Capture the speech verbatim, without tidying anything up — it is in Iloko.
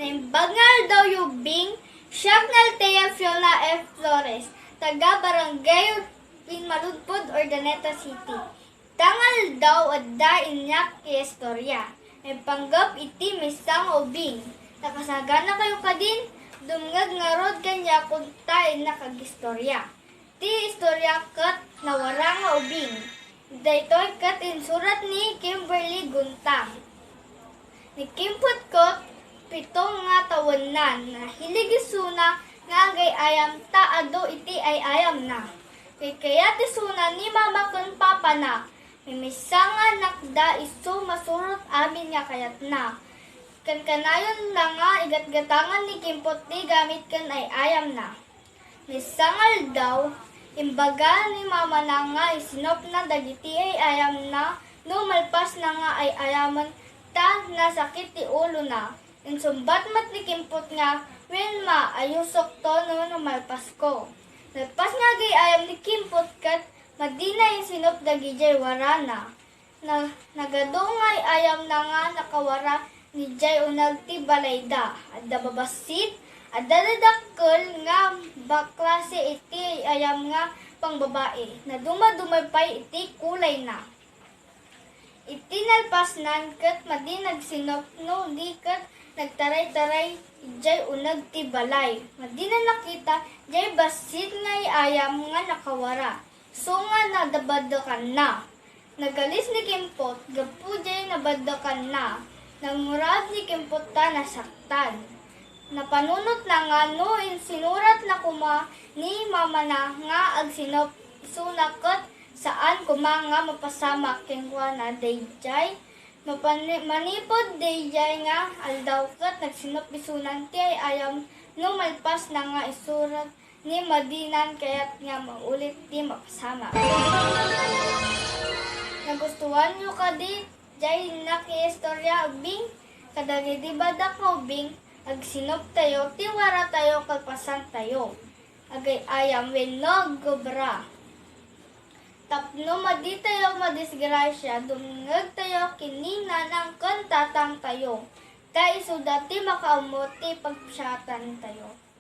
Naimbag nga aldaw, Ubing, siak ni Althea Fiona F. Flores, taga Barangay Pinmaludpod, Urdaneta City. Ita nga aldaw, adda innak istorya. Naipanggep iti maysa nga ubing. Nakasaganakayo kadin? Dumngeg ngarud kaniak ta innak agistorya. Ti istorya ket Nawara nga Ubing. Daytoy ket insurat ni Kimberly Guntang. Ni Kimpot ket pito nga tawenna. Nahilig isuna nga agay-ayam ta adu iti ay-ayamna. Kaykayat isuna ni mama ken papana. Maysa nga annakda isu masurot amin nga kayatna. Kankanayonna nga igatgatangan ni Kimpot ti gamit ken ay-ayamna. Maysa nga aldaw, imbaga ni mamana nga isinupna dagiti ay-ayamna no malpasna nga ay-ayamen ta nasakit ti ulona. Insungbat met ni Kimpot nga, "Wen, ma, ayusokto no, no malpasko." Nalpas nga agay-ayam ni Kimpot ket madina insinup dagidiay warana. Na-, nagadu nga ay-ayamna nga nakawara idiay uneg ti balayda. Adda babassit, adda dadakkel nga baklase iti ay-ayam nga pangbabai. Nadumaduma pay iti kulayna. Iti nalpasnan ket madi nagsinup no di ket nagtaray-taray idiay uneg ti balay. Madina nakita diay bassit nga ay-ayam nga nakawara. Isu nga nadabaddekanna. Nagalis ni Kimpot gapu diay nabaddekanna. Nanguraab ni Kimpot ta nasaktan. Napanunotna nga no insinuratna koma ni mamana nga agsinup isuna ket saan koma nga mapasamak kenkuana daydiay. Mapani-, manipud daydiay nga aldaw ket nagsinup isunan ti ay-ayam no malpasna nga isurat ni madinan kayat nga maulit ti mapasamak. Nagustuanyo kadi diay innak istorya, Ubing? Kadagiti badak nga ubing, agsinuptayo ti waratayo kalpasantayo. Agay-ayam wenno agobra. Tapno maditayo madisgrasia, dumngegtayo ken ni nanang ken tatangtayo. Ta isuda ti makaammo ti pagsiatantayo.